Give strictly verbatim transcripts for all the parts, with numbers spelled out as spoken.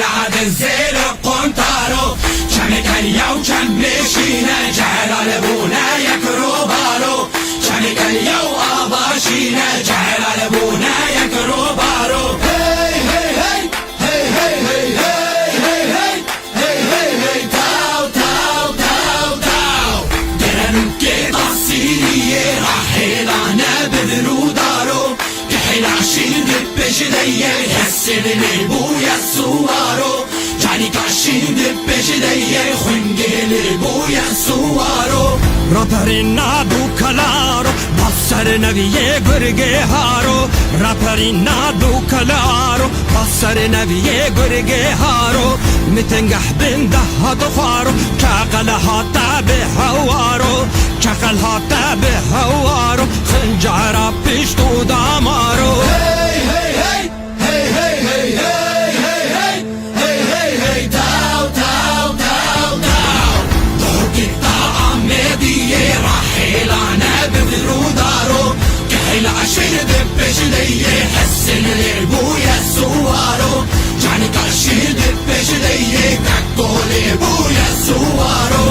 Lade zêre qontaro, çemê keliya û çemê şîne, celale bûne yek robaro. Çemê keliya û ava şîne, celale bûne yek robaro. Hey, hey, hey! Hey, hey, hey, hey, hey, hey! Hey, hey, hey, taw, taw, taw, taw. Gerenûkê tasîriyê rahêlane bi vir û daro. Kehêla şîn di pêşideyê hesê lê bûye suwaro. Canîka şîn di pêşideyê xwingê lê bûye suwaro. Raperîna du kelaro, baser neviyê gurgê haro. Raperîna du kelaro, baser neviyê gurgê haro. Mitengeh bin de hate xwaro, çeqel hate bi hewaro. Çeqel hate bi hewaro, xincara pişt û damaro. Hey, hey, hey! Hey, hey, hey, hey, hey, hey! Hey, hey, hey, taw, taw, taw, taw! Dohokî ta Amediyê rahêlane bi vir û daro. Kehêla şîn di pêşideyê hesê lê bûye suwaro. Canîka şîn di pêşideyê keko lê bûye suwaro.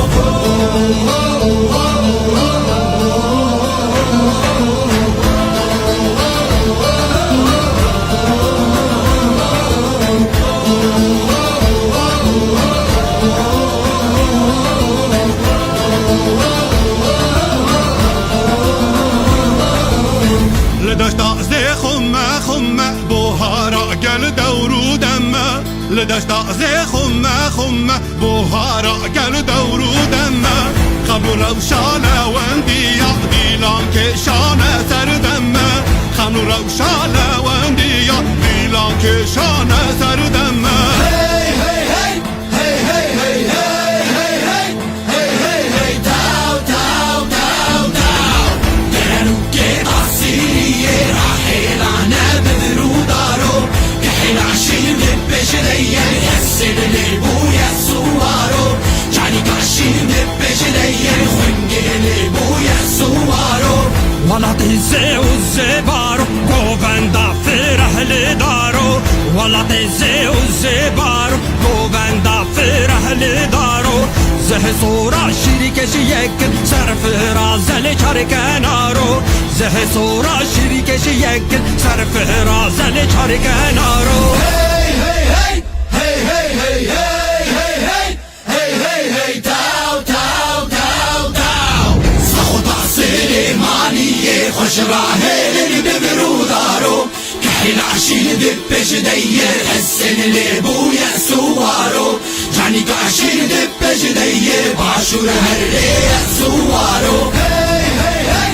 Li deşta zê xume xume, buhara gel dewr û dem e. Li deşta zê xume xume, buhara gel dewr û dem e. Xem û rewşa lewendiya, dîlan kêşane ser dem e. Xem û rewşa lewendiya, dîlan kêşane ser dem e. Hey, hey, hey! Hey, hey, hey, hey, hey, hey! Hey, hey, hey, taw, taw, taw, taw! Gerenûkê tasîriyê rahêlane bi vir û daro. Kehêla şîn di pêşideyê hesê lê bûye suwaro. Canîka şîn di pêşideyê xwingê lê bûye suwaro. Welatê zê û zêbaro, govenda fireh lê daro. Welatê zê û zêbaro, govenda fireh lê daro. Zehê sora şîrî keşî yek, ser firaze lê çar kenaro. Zehê sora şîrî keşî yek, ser firaze lê çar kenaro. Hey, hey, hey! Hey, hey, hey, hey, hey, hey, hey! Hey, hey, hey, taw, taw, taw, taw! Saxota Silêmaniyê xweş rahêlin bi vir û daro. Kehêla şîn di pêşideyê hesên lê bûye suwaro. Canîka şîn di pêşideyê başûr her lê ye suwaro. Hey, hey, hey!